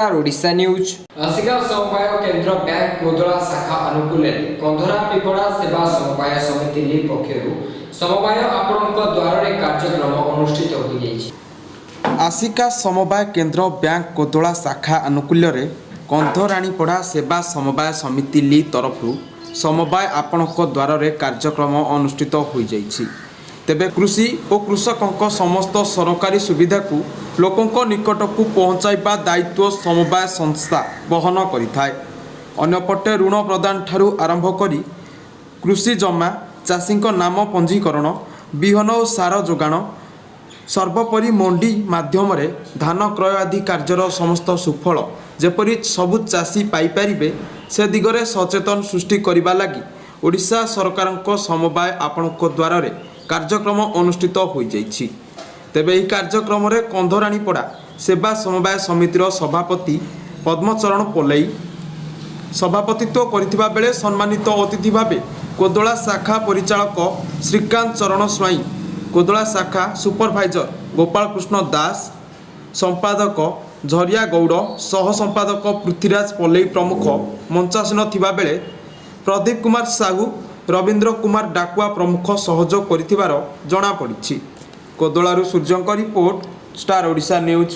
Odisha news. Asika ସମବାୟ କେନ୍ଦ୍ର bank Kodala ଶାଖା ଆନୁକୂଲ୍ୟରେ କନ୍ଧରା ପିପଡ଼ା ସେବା ସମବାୟ ସମିତି ଲି ପକ୍ଷରୁ ସମବାୟ ଆପଣଙ୍କ ଦ୍ୱାରରେ କାର୍ଯ୍ୟକ୍ରମ ଅନୁଷ୍ଠିତ ହୋଇଯାଇଛି। ଆସିକା ସମବାୟ କେନ୍ଦ୍ର ବ୍ୟାଙ୍କ କୋଦଳା ଶାଖା ଆନୁକୂଲ୍ୟରେ କନ୍ଧରାଣୀପଡ଼ା ସେବା ସମବାୟ ସମିତି ଲି ତରଫରୁ ସମବାୟ ଆପଣଙ୍କ ଦ୍ୱାରରେ କାର୍ଯ୍ୟକ୍ରମ ଅନୁଷ୍ଠିତ ହୋଇଯାଇଛି। ତେବେ କୃଷି ଓ କୃଷକଙ୍କ ସମସ୍ତ ସରକାରୀ ସୁବିଧାକୁ ଲୋକଙ୍କ ନିକଟକୁ ପହଞ୍ଚାଇବା ଦାୟିତ୍ୱ ସମବାୟ ସଂସ୍ଥା ବହନ କରିଥାଏ। ଅନ୍ୟପଟେ ଋଣ ପ୍ରଦାନଠାରୁ ଆରମ୍ଭ କରି କୃଷି ଜମା, ଚାଷୀଙ୍କ ନାମ ପଞ୍ଜୀକରଣ, ବିହନ ଓ ସାର ଯୋଗାଣ, ସର୍ବୋପରି ମଣ୍ଡି ମାଧ୍ୟମରେ ଧାନ କ୍ରୟ ଆଦି କାର୍ଯ୍ୟର ସମସ୍ତ ସୁଫଳ ଯେପରି ସବୁ ଚାଷୀ ପାଇପାରିବେ, ସେ ଦିଗରେ ସଚେତନ ସୃଷ୍ଟି କରିବା ଲାଗି ଓଡ଼ିଶା ସରକାରଙ୍କ ସମବାୟ ଆପଣଙ୍କ ଦ୍ୱାରରେ କାର୍ଯ୍ୟକ୍ରମ ଅନୁଷ୍ଠିତ ହୋଇଯାଇଛି। ତେବେ ଏହି କାର୍ଯ୍ୟକ୍ରମରେ କନ୍ଧରାଣୀପଡ଼ା ସେବା ସମବାୟ ସମିତିର ସଭାପତି ପଦ୍ମଚରଣ ପଲେଇ ସଭାପତିତ୍ୱ କରିଥିବା ବେଳେ ସମ୍ମାନିତ ଅତିଥି ଭାବେ କୋଦଳା ଶାଖା ପରିଚାଳକ ଶ୍ରୀକାନ୍ତ ଚରଣ ସ୍ୱାଇଁ, କୋଦଳା ଶାଖା ସୁପରଭାଇଜର ଗୋପାଳକୃଷ୍ଣ ଦାସ, ସମ୍ପାଦକ ଝରିଆ ଗୌଡ଼, ସହ ସମ୍ପାଦକ ପୃଥ୍ୱୀରାଜ ପଲେଇ ପ୍ରମୁଖ ମଞ୍ଚାସୀନ ଥିବାବେଳେ ପ୍ରଦୀପ କୁମାର ସାହୁ, ରବୀନ୍ଦ୍ର କୁମାର ଡାକୁଆ ପ୍ରମୁଖ ସହଯୋଗ କରିଥିବାର ଜଣାପଡ଼ିଛି। କୋଦଳାରୁ ସୂର୍ଯ୍ୟଙ୍କ ରିପୋର୍ଟ, ଷ୍ଟାର ଓଡ଼ିଶା ନ୍ୟୁଜ୍।